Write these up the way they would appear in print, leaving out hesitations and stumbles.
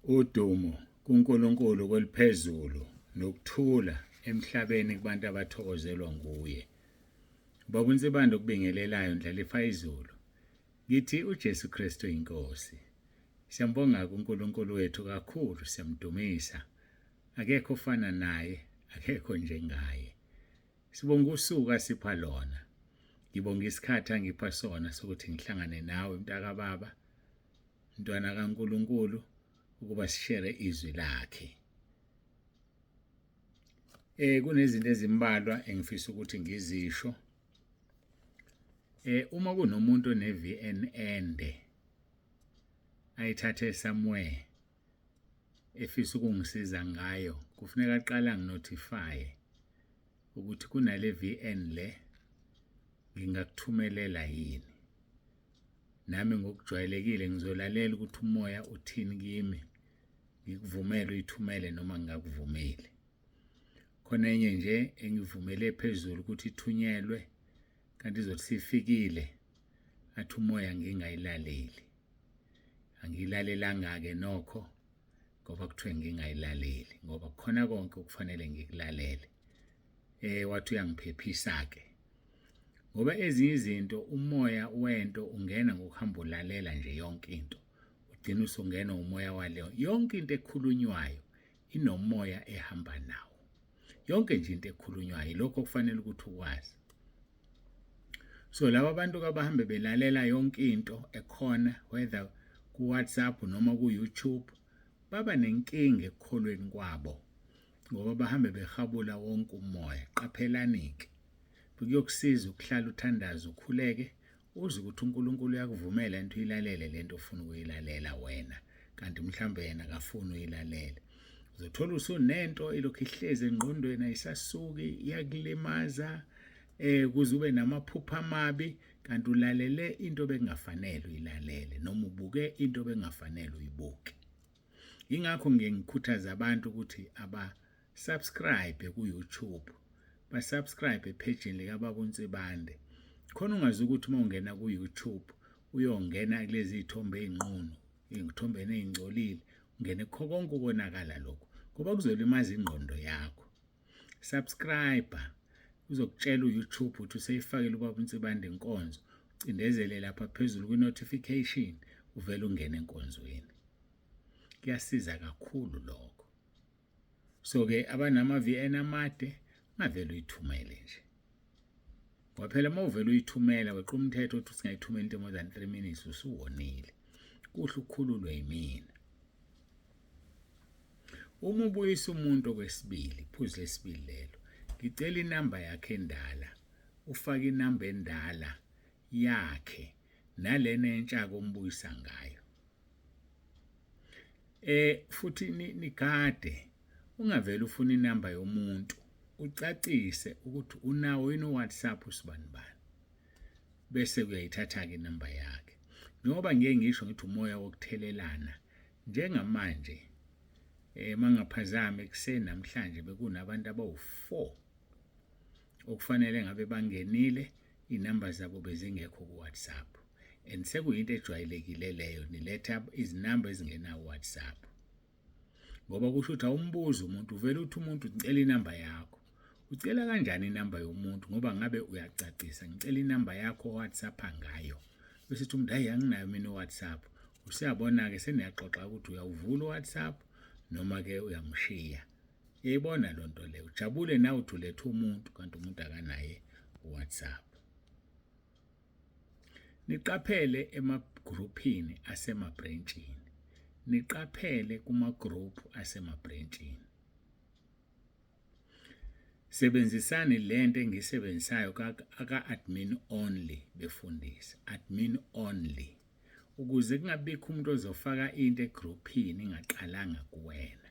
Udumo kuNkulunkulu kweliphezulu nokuthula emhlabeni kubantu abathokozelwa nguye. Baba uNsibande okubingelelayo Ndlalifa izulu. Ngithi uJesu Kristu inkosi. Siyambonga kuNkulunkulu wethu kakhulu, siyamdumisa. Akekho ofana naye, akekho njengaye. Sibonga usuku asipha lona. Ngibonga isikhathi angipha sona sokuthi ngihlangane nawe mntakababa. Mntwana kaNkulunkulu ukuba sishere izwi lakhe. Kunezinto ezimbalwa engifisa ukuthi ngizisho. Uma kunomuntu one VN ende ayithathe somewhere efisa ukungisiza ngayo, kufuneka aqale anginotify ukuthi kunale VN le ngingakuthumelela yini. Nami ngokujwayelekile ngizolalela ukuthi umoya uthini kimi, ngikuvumele uyithumele noma ngingakuvumeli. Khona enye nje engivumele phezulu ukuthi ithunyelwe kanti izothi sifikile athi umoya ngingayilaleli. Angiyilalelanga-ke nokho ngoba kuthiwe ngingayilaleli ngoba kukhona konke okufanele ngikulalele. Wathi uyangiphephisa-ke ngoba ezinye izinto umoya wento ungena ngokuhamba ulalela nje yonke into, ugcina usungena umoya waleyo yonke into ekhulunywayo inomoya ehamba nawo. Yonke nje into ekhulunywayo ilokho okufanele ukuthi ukwazi. So laba bantu abahambe belalela yonke into ekhona whether ku-WhatsApp noma ku-YouTube baba nenkinga ekukholweni kwabo ngoba bahambe behabula wonke umoya. Qaphelani-ke, kuyokusiza ukuhlala uthandaze ukhuleke uze ukuthi uNkulunkulu uyakuvumela into uyilalele lento ofuna ukuyilalela wena, kanti mhlawumbe yena akafuni uyilalele. Uzothola usunento ilokhu ihlezi engqondweni ayisasuki, iyakulimaza kuze ube namaphupho amabi, kanti ulalele into bekungafanele uyilalele noma ubuke into bekungafanele uyibuke. Ingakho ngiye ngikhuthaze abantu ukuthi aba subscribe ku YouTube, ba subscribe ephejini lika Baba uNsibande. Khona ungazi ukuthi uma ungena ku YouTube uyongena kulezi zithombe ezinqunu, izithombe ezingcolile, ungene kukho konke ukonakala lokho ngoba kuzolimaza ingqondo yakho. Subscribe, uzokutshela uYouTube ukuthi useyifakile ubaba uNsibande inkonzo, ucindezele lapha phezulu kwi-notification uvele ungene enkonzweni. Kuyasiza kakhulu lokho. So ke abanama VN amade ungavele uyithumele nje. Ngoba phela uma uvele uyithumela weqa umthetho uthi singayithumela into more than 3 minutes usuwonile. Kuhle ukukhululwe yimina. Uma ubuyisa umuntu okwesibili, phuzu lesibili lelo, ngicela inamba yakhe endala, ufake inamba endala yakhe nalena entsha kombuyisa ngayo. Futhi nigade ungavele ufuna inamba yomuntu, ucacise ukuthi unawo yini uWhatsApp usibanibani, bese uyayithatha-ke inamba yakhe. Njengoba ngiye ngisho ngithi umoya wokuthelelana njengamanje mangaphazami ekuseni namhlanje bekunabantu abawu-4 okufanele ngabe bangenile, iy'namba zabo bezingekho ku-WhatsApp. And sekuyinto ejwayelekile leyo, niletha izinamba ezingenawo WhatsApp. Ngoba kusho ukuthi awumbuzi umuntu, uvele uthi umuntu ngicela inamba yakho. Ucela kanjani inamba yomuntu ngoba ngabe uyacacisa ngicela inamba yakho WhatsApp ngayo. Bese uthi umuntu hayi anginayo mina uWhatsApp. Usuyabona-ke seniyaxoxa ukuthi uyawuvula uWhatsApp noma ke uyamshiya. Uyayibona loo nto leyo, ujabule nawe uthi uletha umuntu kanti umuntu akanaye uWhatsApp. Niqaphele emagruphini asemabhrentshini, niqaphele kumagruphu asemabhrentshini. Sebenzisani lento engiyisebenzisayo aka-admin only befundisi, admin only, ukuze kungabikho umuntu ozofaka into egruphini ingaqalanga kuwena.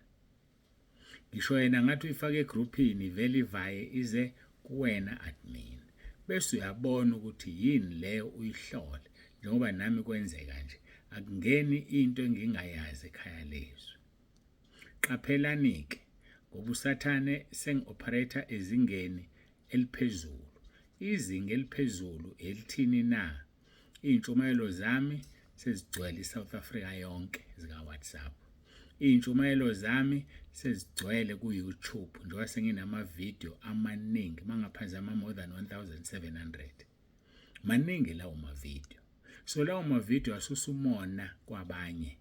Ngisho yena ngathi uyifake egruphini ivele ivaye ize kuwena admin, bese uyabona ukuthi yini leyo uyihlole. Njengoba nami kwenzeka nje, akungeni into engingayazi ekhaya lezwi. Qaphelani-ke ngoba uSathane sengi-operator ezingeni eliphezulu. Izinga eliphezulu elithini na? Iy'ntshumayelo zami sezigcwele iSouth Africa yonke zika-WhatsApp. Iy'ntshumayelo zami sezigcwele ku-YouTube njengoba senginamavidiyo amaningi mangaphazama more than 1700. Maningi lawo mavidiyo. So lawo mavidiyo asusa umona kwabanye.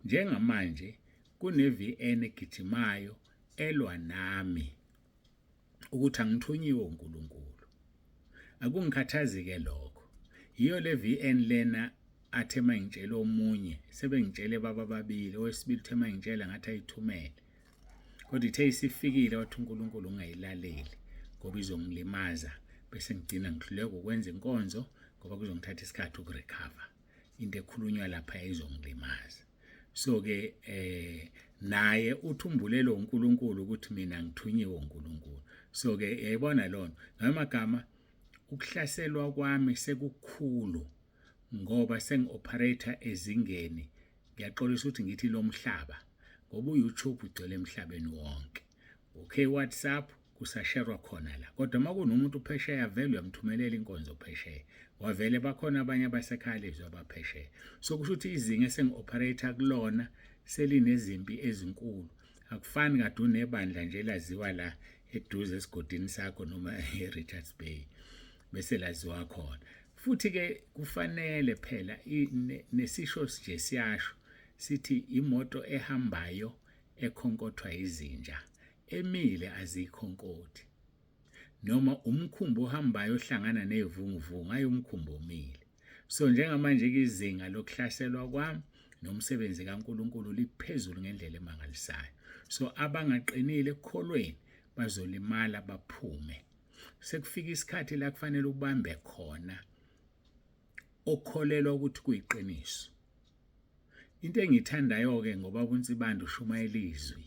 Njengamanje kune-VN egijimayo elwa nami ukuthi angithunyiwe uNkulunkulu. Akungikhathazi-ke lokho. Yiyo le VN lena athe mangitshela omunye sebengitshele baba babili owesibili uthe mangitshela ngathi ayithumele kodwa ithe isifikile wathi uNkulunkulu ungayilaleli ngoba izongilimaza bese ngigcina ngihluleka ukwenza inkonzo ngoba kuzongithatha isikhathi ukurecover into ekhulunywa lapha izongilimaza. So ke naye uthi umbulelo uNkulunkulu ukuthi mina ngithunyiwe uNkulunkulu. So ke yayibona lona ngamagama ukuhlaselwa kwami sekukhulu ngoba sengi-operator ezingeni, ngiyaxolisa ukuthi ngithi lomhlaba ngoba uYouTube ugcwele emhlabeni wonke. Okay, WhatsApp kusasherwa khona la, kodwa uma kunomuntu phesheya vele uyamthumelela inkonzo phesheya, wavele bakhona abanye abasekhaya lezwi abaphesheya. So kusho ukuthi izinga esengi-operator kulona selinezimpi ezinkulu. Akufani kade unebandla nje laziwa la eduze esigodini sakho noma e-Richards Bay bese laziwa khona. Futhi-ke kufanele phela nesisho nje siyasho sithi imoto ehambayo ekhonkothwa izinja emile azikhonkothi, noma umkhumbi ohambayo ohlangana nevunguvungu hayi umkhumbi omile. So njengamanje izinga lokuhlaselwa kwami nomsebenzi kaNkulunkulu liphezulu ngendlela emangalisayo. So abangaqinile ekukholweni bazolimala baphume. Sekufika isikhathi la kufanele ubambe khona okholelwa ukuthi kuyiqiniso. Into engiyithandayo-ke ngoba uNsibande ushumayela izwi,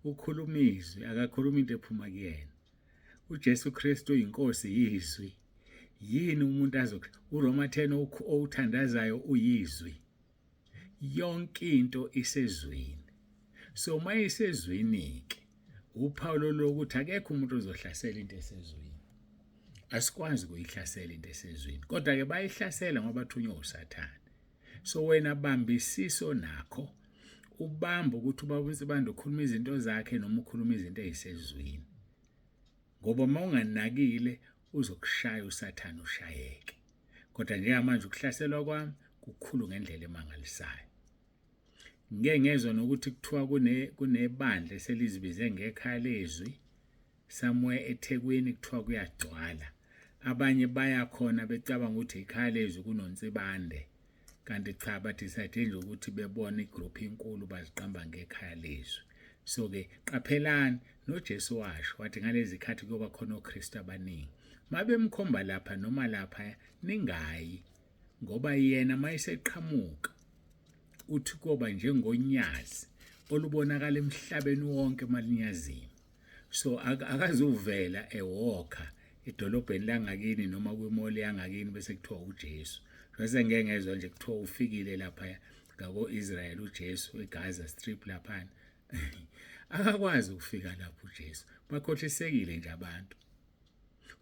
ukhuluma izwi, akakhulumi into ephuma kuyena. UJesu Kristu uyinkosi yizwi. Yini umuntu azo uRoma 10 owuthandazayo uyizwi. Yonke into isezwini. So uma isezwini-ke uphawu lokuthi akekho umuntu ozohlasela into esezwini. Asikwazi ukuyihlasela into esezwini, kodwa-ke bayihlasela ngoba bathunywe uSathane. So wena bambisiso nakho, ubambe ukuthi ubaba uNsibande ukhuluma izinto zakhe noma ukhuluma izinto ey'sezwini, ngoba uma unganakile uzokushaya uSathane ushayeke. Kodwa njengamanje ukuhlaselwa kwami kukhulu ngendlela emangalisayo. Ngike ngezwa nokuthi kuthiwa kunebandla eselizibize ngekhaya lezwi somewhere eThekwini, kuthiwa kuyagcwala. Abanye baya khona becabanga ukuthi ikhaya lezwi kunoNsibande, kanti cha, badecide nje ukuthi bebone igroup inkulu baziqamba ngekhaya lezwi. So-ke qaphelani, noJesu washo wathi ngalezi khathi kuyoba khona oKristu abaningi, mabemkhomba lapha noma lapha ningayi, ngoba yena mayeseqhamuka uthi koba njengonyazi olubonakala emhlabeni wonke malinyazini. So akazuvela ewokha edolobheni langakini noma kwimall yangakini bese kuthiwa uJesu. Bese ngeke ngezwa nje kuthiwa ufikile lapha ngako-Israel uJesu eGaza Strip laphana. Akakwazi ukufika lapho uJesu. Bakhohlisekile nje abantu.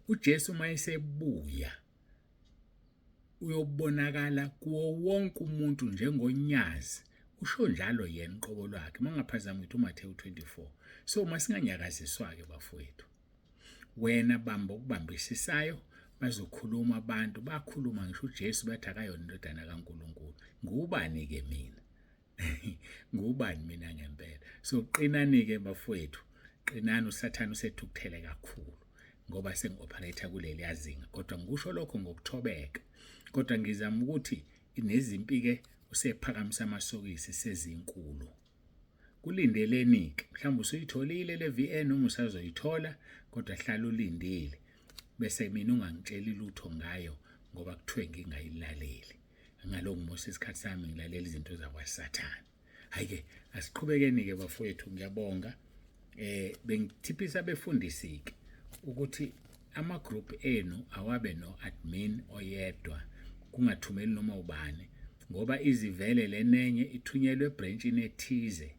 uJesu mayesebuya uyobonakala kuwo wonke umuntu njengonyazi, usho njalo yena uqobo lwakhe, mangaphazami ngithi uMathewu 24. So masinganyakaziswa-ke bafowethu, wena bamba okubambisisayo. Bazokhuluma abantu, bakhuluma ngisho uJesu bathi akayona indodana kaNkulunkulu. Ngubani-ke mina? Ngubani mina ngempela? So qinani-ke bafowethu, qinani. uSathane usethukuthele kakhulu ngoba sengi-operator kuleli yazinga, kodwa ngikusho lokho ngokuthobeka, kodwa ngizama ukuthi nezimpi-ke usephakamisa amasokisi sezinkulu. Kulindeleni-ke, mhlawumbe usuyitholile le VN noma usazoyithola, kodwa hlala ulindile, bese mina ungangitsheli lutho ngayo ngoba kuthiwe ngingayilaleli. Ngalokhu ngimosha isikhathi sami ngilalela izinto zakwaSathane. Hhayi-ke asiqhubekeni-ke bafowethu, ngiyabonga. Bengithiphisa abefundisi-ke ukuthi ama-group enu awabe no-admin oyedwa, kungathumeli noma ubani, ngoba izivele lenenye ithunyelwe ebhrentshini ethize,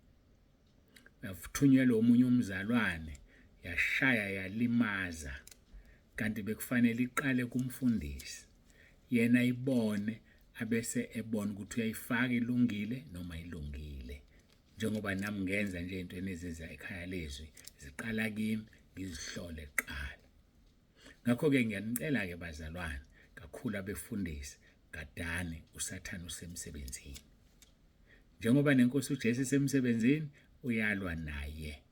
yathunyelwa omunye umzalwane, yashaya yalimaza, kanti bekufanele iqale kumfundisi, yena ayibone abese ebona ukuthi uyayifaka ilungile noma ilungile. Njengoba nami ngenza nje into eneziza ekhaya lezwi, ziqala kimi ngizihlole kuqala. Ngakho-ke ngiyanicela-ke bazalwane, kakhulu abefundisi, gadani uSathane usemsebenzini. Njengoba nenkosi uJesu isemsebenzini, uyalwa naye.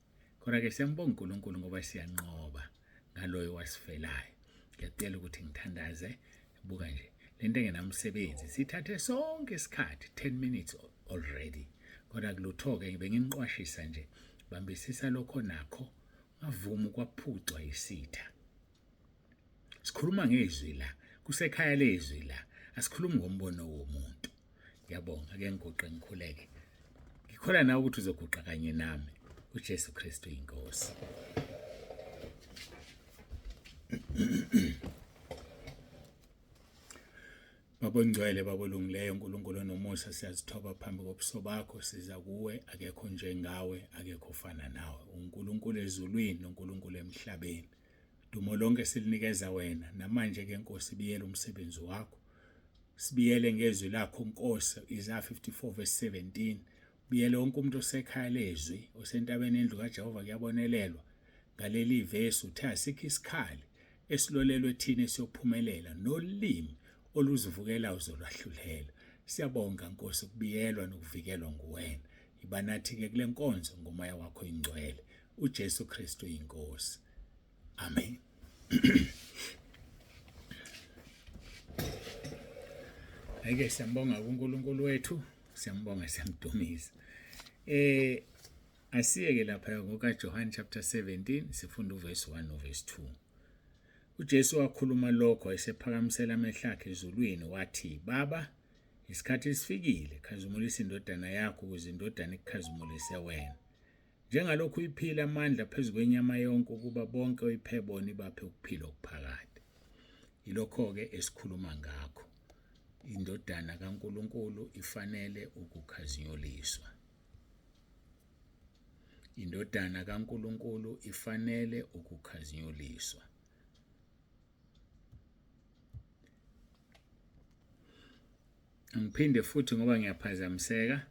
Kodwa-ke siyambonga uNkulunkulu ngoba siyanqoba ngaloyo wasifelayo. Ngiyacela ukuthi ngithandaze, buka nje lento engenamsebenzi sithathe sonke isikhathi 10 minutes already. Kodwa kulutho-ke benginiqwashisa nje, bambisisa lokho nakho, ungavumi ukwaphucwa isitha. Sikhuluma ngezwi la, kusekhaya lezwi la, asikhulumi ngombono womuntu. Ngiyabonga, ake ngiguqe ngikhuleke. Ngikholwa nawe ukuthi uzoguqa kanye nami. UJesu Kristu inkosi. Baba ongcwele, Baba olungileyo, uNkulunkulu onomusa, siyazithoba phambi kobuso bakho, siza kuwe, akekho njengawe, akekho ofana nawe. UNkulunkulu ezulwini noNkulunkulu emhlabeni. Dumo lonke silinikeza wena. Namanje ke Nkosi biyela umsebenzi wakho. Sibiyele ngezwi lakho Nkosi, Isaya 54 verse 17. Biyele wonke umuntu osekhaya lezwi, osentabeni endlu kaJehova kuyabonelelwa. Ngaleli vesi uthe asikho isikhali esilolelwe thina esiyophumelela nolimi oluzivukela uzolwahlulela. Siyabonga Nkosi ukubiyelwa nokuvikelwa nguwena. Iba nathi-ke kule nkonzo ngomoya wakho ingcwele. uJesu Kristu inkosi. Amen. Ake siyambonga kuNkulunkulu wethu, siyambonga siyamdumisa. Eh asiyeke lapha ngoka John chapter 17 sifunda uverse 1 noverse 2. UJesu wakhuluma lokho esephakamisela amehlo akhe ezulwini wathi, "Baba, isikhathi sifikile, khazimulisa indodana yakho ukuze indodana ikukhazimulise wena." Njengalokhu uyiphile amandla phezu kwenyama yonke ukuba bonke oyiphe bona ibaphe ukuphila okuphakade. Yilokho-ke esikhuluma ngakho. Indodana kaNkulunkulu ifanele ukukhazinyuliswa. Indodana kaNkulunkulu ifanele ukukhazinyuliswa. Angiphinde futhi ngoba ngiyaphazamiseka,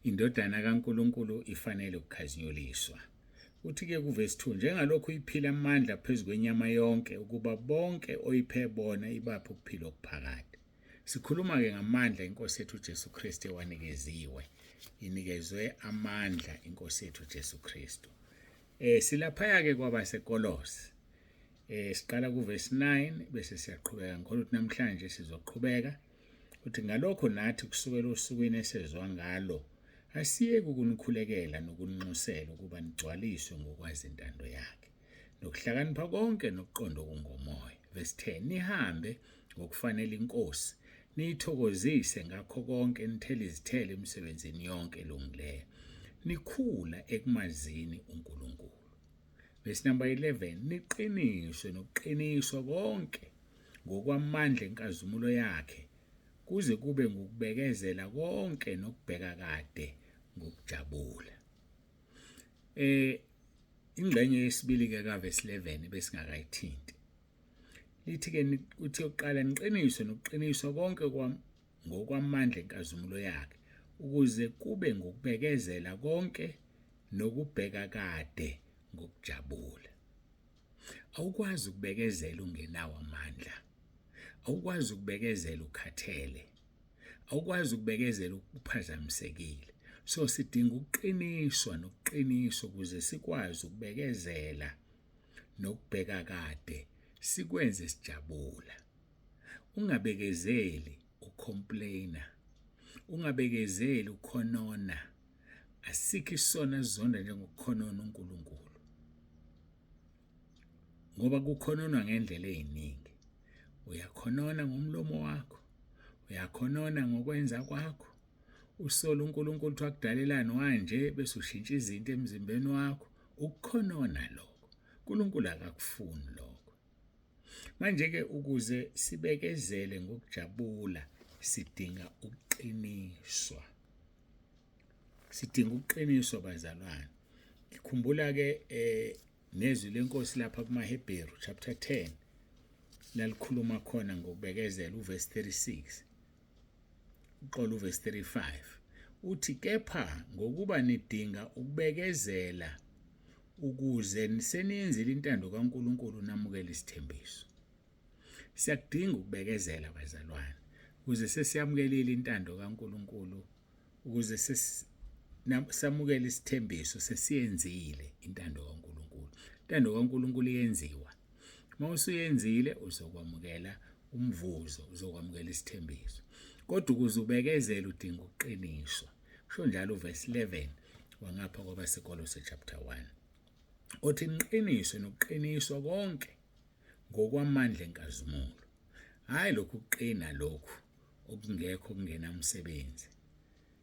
indodana kaNkulunkulu ifanele ukukhazinyuliswa. Uthi-ke kuvesi 2, njengalokhu iphila amandla phezu kwenyama yonke ukuba bonke oyiphe bona ibaphe ukuphila okuphakade. Sikhuluma-ke ngamandla inkosi yethu uJesu Kristu ewanikeziwe. Inikezwe amandla inkosi yethu uJesu Kristu. Eh silaphaya-ke kwabaseKolose. Eh siqala kuvesi 9 bese siyaqhubeka. Ngikholwa ukuthi namhlanje sizoqhubeka. Uthi ngalokho nathi kusukela osukwini esezwa ngalo asiyeki ukunikhulekela nokuninxusela ukuba nigcwaliswe ngokwazi intando yakhe nokuhlakanipha konke nokuqonda okungomoya. Verse 10 nihambe ngokufanele inkosi niyithokozise ngakho konke nithele izithelo emsebenzini yonke elungileyo nikhula ekumazini uNkulunkulu. Verse number 11 niqiniswe nokuqiniswa konke ngokwamandla enkazimulo yakhe kuze kube ngukubekezela konke nokubheka kade ngokujabula. Eh ingxenye yesibili ke ka verse 11 besingakayithinti. Lithi ke uthi yokuqala niqiniswe nokuqiniswa konke kwam ngokwamandla enkazimulo yakhe ukuze kube ngokubekezela konke nokubheka kade ngokujabula. Awukwazi ukubekezela ungenawo amandla. Awukwazi ukubekezela ukhathele. Awukwazi ukubekezela uphazamisekile. So sidinga ukuqiniswa nokuqiniswa ukuze sikwazi ukubekezela nokubheka kade sikwenze sijabula. Ungabekezeli ucomplainer. Ungabekezeli ukhonona. Asikho isono esizonda njengokukhonona uNkulunkulu. Ngoba kukhononwa ngendlela eziningi. Uyakhonona ngomlomo wakho, uyakhonona ngokwenza kwakho, usola uNkulunkulu ukuthi wakudalelani wanje bese ushintsha izinto emzimbeni wakho. Ukukhonona lokho. uNkulunkulu akakufuni lokho. Manje-ke ukuze sibekezele ngokujabula sidinga ukuqiniswa. Sidinga ukuqiniswa bazalwane. Ngikhumbula-ke eh nezwi lenkosi lapha kumaHebheru chapter 10 lalikhuluma khona ngokubekezela uverse 36 uxolo uverse 35. Uthi kepha ngokuba nidinga ukubekezela ukuze seniyenzile intando kaNkulunkulu namukele isithembiso. Siyakudinga ukubekezela bazalwane ukuze sesiyamukelile intando kaNkulunkulu ukuze samukele isithembiso sesiyenzile intando kaNkulunkulu. Intando kaNkulunkulu iyenziwa. Uma usuyenzile uzokwamukela umvuzo, uzokwamukela isithembiso. Kodwa ukuze ubekezele udinga ukuqiniswa. Kusho njalo uverse 11 wangapha kwabaseKolose chapter 1. Othi niqiniswe nokuqiniswa konke ngokwamandla enkazimulo. Hayi lokhu kuqina lokhu okungekho kungenamsebenzi.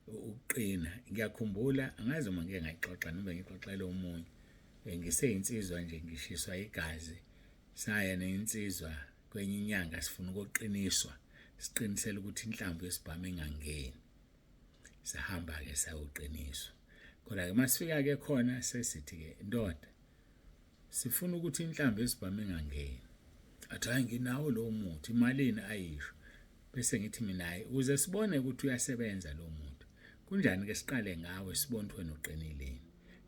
Ukuqina ngiyakhumbula angazi uma ngike ngayixoxa noma ngixoxele omunye ngiseyinsizwa nje ngishiswa igazi saya nensizwa kwenye inyanga sifuna ukuqiniswa siqinisele ukuthi inhlamvu yesibhamu ingangeni sahamba-ke sayoqiniswa kodwa-ke uma sifika-ke khona sesithi-ke ndoda sifuna ukuthi inhlamvu yesibhamu ingangeni athi hayi nginawo lowo muthi imalini ayisho bese ngithi mina hayi ukuze sibone ukuthi uyasebenza lo muntu kunjani ke siqale ngawe sibone ukuthi wena uqinileni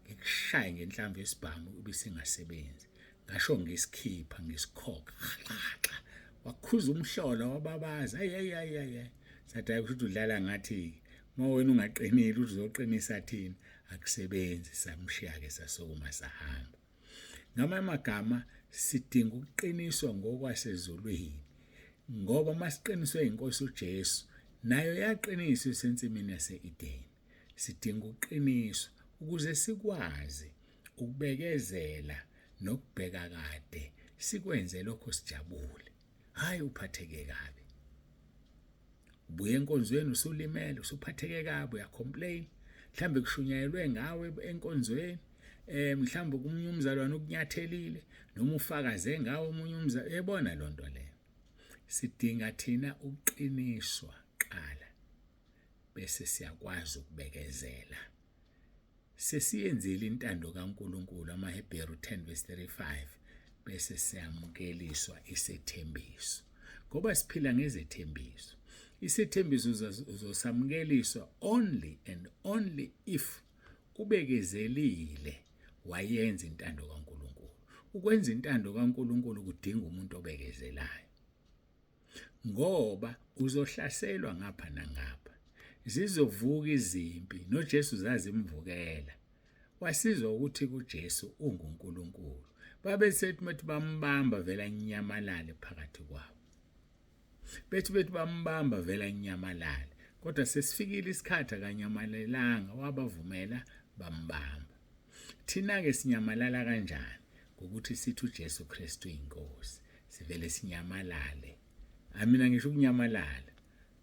ngikushaye ngenhlamvu yesibhamu ibisingasebenzi ngasho ngisikhipha ngisikhokha xaxa wakhuza umhlola wababaza ayi ayi ayi ayi sathi hayi kusho udlala ngathi uma wena ungaqinile uzoqinisa thina akusebenzi samshiya ke sasukuma sahamba ngamanye amagama sidinga ukuqiniswa ngokwasezulwini ngoba uma siqiniswe inkosi uJesu nayo yaqiniswa isensimini yase-Edeni sidinga ukuqiniswa ukuze sikwazi ukubekezela nokubheka kade sikwenze lokho sijabule hayi uphatheke kabi ubuye enkonzweni usulimele usuphatheke kabi uyacomplain mhlambe kushunyayelwe ngawe enkonzweni eh mhlambe kumunye umzalwane ukunyathelile noma ufakaze ngawe omunye umzalwane ebona lonto leyo sidinga thina ukuqiniswa qala bese siyakwazi ukubekezela Sesiyenzile intando kaNkulunkulu, amaHebheru 10 verse 35, bese siyamukeliswa isethembiso. Ngoba siphila ngezethembiso. Isethembiso uzosamukeliswa only and only if ubekezelile wayenza intando kaNkulunkulu. Ukwenza intando kaNkulunkulu kudinga umuntu obekezelayo. Ngoba uzohlaselwa ngapha nangapha. Zizovuka izimpi noJesu zazimvukela. Wasizwa ukuthi kuJesu unguNkulunkulu. Babesethi mathi bambamba vele anyamalale phakathi kwabo. Bethi bethi bambamba vele anyamalale. Kodwa sesifikile isikhathi akanyamalelanga wabavumela bambamba. Thina-ke sinyamalala kanjani? Ngokuthi sithi uJesu Kristu inkosi. Sivele sinyamalale. Amina ngisho ukunyamalala.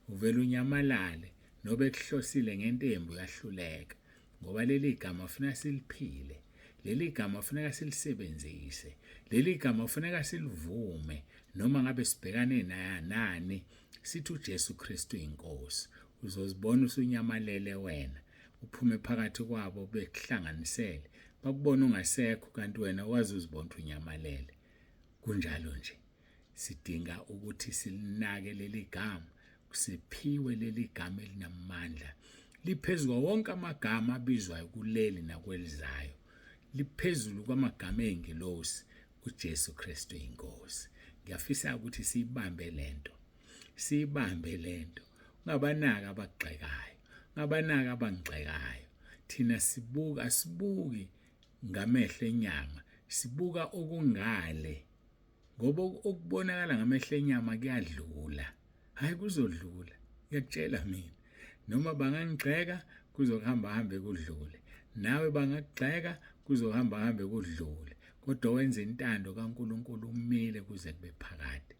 Uvele unyamalale nobe kuhlosile ngentembu uyahluleka ngoba leli gama funa siliphile. Leli gama funeka silisebenzise. Leli gama funeka silivume noma ngabe sibhekane nani sithi uJesu Kristu inkosi. Uzozibona usunyamalele wena. Uphume phakathi kwabo bekuhlanganisele bakubona ungasekho kanti wena wazi uzibona ukuthi unyamalele kunjalo nje sidinga ukuthi silinake leli gama siphiwe leli gama elinamandla liphezulu wonke amagama abizwayo kuleli nakwelizayo liphezulu kwamagama engilosi uJesu Kristu inkosi ngiyafisa ukuthi siyibambe lento siyibambe lento ungabanaki abagxekayo ungabanaki abangigxekayo thina sibuka asibuki ngamehlo enyama sibuka okungale ngoba okubonakala ngamehlo enyama kuyadlula hayi kuzodlula ngiyakutshela mina noma bangangigxeka kuzohamba hambe kudlule nawe bangakugxeka kuzohamba hambe kudlule kodwa wenza intando kaNkuluNkulu umile kuze kube phakade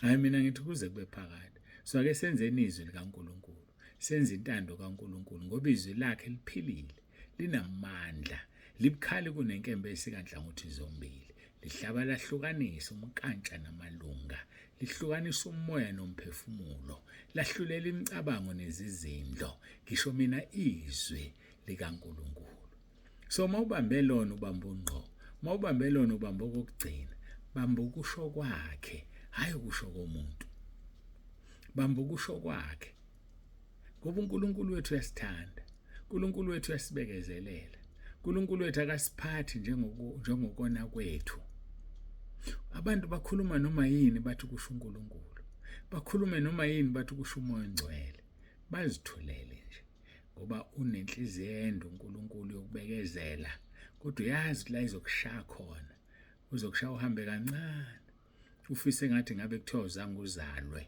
Hayi mina ngithi kuze kube phakade. So ake senzeni izwi likaNkuluNkulu. Senze intando kaNkuluNkulu ngoba izwi lakhe liphilile, linamandla, libukhali kunenkemba esika nhlangothi zombili. Lihlaba lahlukanisa umkantsha namalunga, lihlukanisa umoya nomphefumulo, lahlulela imicabango nezizindlo, ngisho mina izwi likaNkuluNkulu. So uma ubambe lona ubamba ungqo, uma ubambe lona ubamba okokugcina, bamba ukusho kwakhe, hayi ukusho komuntu. Bamba ukusho kwakhe. Ngoba uNkulunkulu wethu uyasithanda. uNkulunkulu wethu uyasibekezelela. uNkulunkulu wethu akasiphathi njengokona kwethu. Abantu bakhuluma noma yini bathi kusho uNkulunkulu. Bakhulume noma yini bathi kusho uMoya oNgcwele. Bazithulele nje ngoba unenhliziyo ende uNkulunkulu yokubekezela kodwa uyazi la izokushaya khona. Uzokushaya uhambe kancane. Ufise ngathi ngabe kuthiwa uzange uzalwe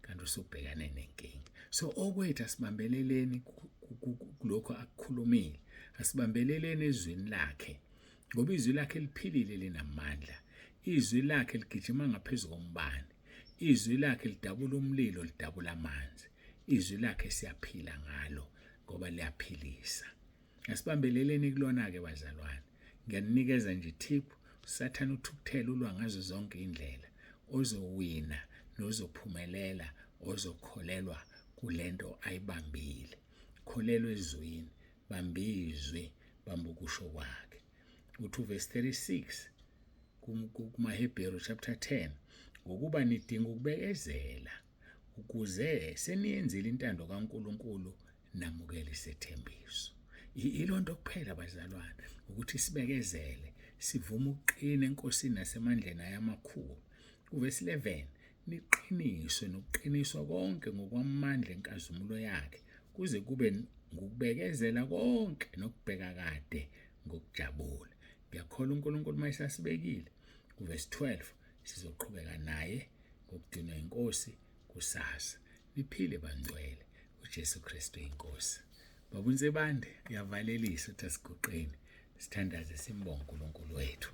kanti usubhekane nenkinga. So okwethu asibambeleleni kulokho akukhulumile, asibambeleleni ezwini lakhe ngoba izwi lakhe liphilile linamandla. Izwi lakhe ligijima ngaphezu kombane. Izwi lakhe lidabula umlilo, lidabula amanzi. Izwi lakhe siyaphila ngalo ngoba liyaphilisa. Asibambeleleni kulona-ke bazalwane. Ngiyaninikeza nje tip, uSathane uthukuthele ulwa ngazo zonke indlela. Ozowina nozophumelela ozokholelwa kulento ayibambile. Kholelwa ezwini, bamba izwi, bamba ukusho kwakhe. Uthi verse 36 kumaHebheru chapter 10 ngokuba nidinga ukubekezela ukuze seniyenzile intando kaNkuluNkulu namukele isethembiso. Ilonto kuphela bazalwane ukuthi sibekezele sivume ukuqina eNkosini nasemandleni ayo amakhulu. Uvesi 11 niqiniswe nokuqiniswa konke ngokwamandla enkazimulo yakhe kuze kube ngukubekezela konke nokubheka kade ngokujabula. Ngiyakholwa uNkulunkulu uma esasibekile kuvesi 12 sizoqhubeka naye ngokudinwa inkosi kusasa. Niphile bangcwele, uJesu Kristu inkosi. Baba uNsibande uyavalelisa uthi asiguqeni sithandaze simbonge uNkulunkulu wethu.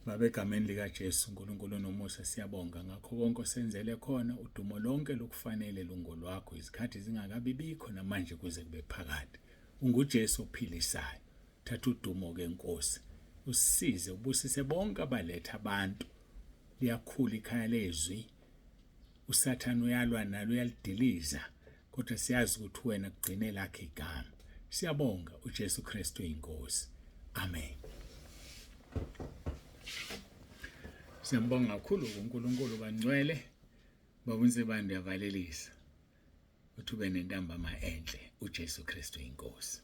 Baba egameni likaJesu uNkulunkulu onomusa siyabonga ngakho konke osenzele khona udumo lonke lokufanele lungolwakho izikhathi zingakabibikho namanje kuze kube phakade. UnguJesu ophilisayo. Thatha udumo ke Nkosi. Usisize ubusise bonke abaletha abantu. Liyakhula ikhaya lezwi. USathane uyalwa nalo uyalidiliza kodwa siyazi ukuthi wena kugcine lakhe igama. Siyabonga uJesu Kristu inkosi. Amen. Siyambonga kakhulu uNkulunkulu bangcwele. Baba uNsibande uyavalelisa. Uthi ube nentambama enhle uJesu Kristu inkosi.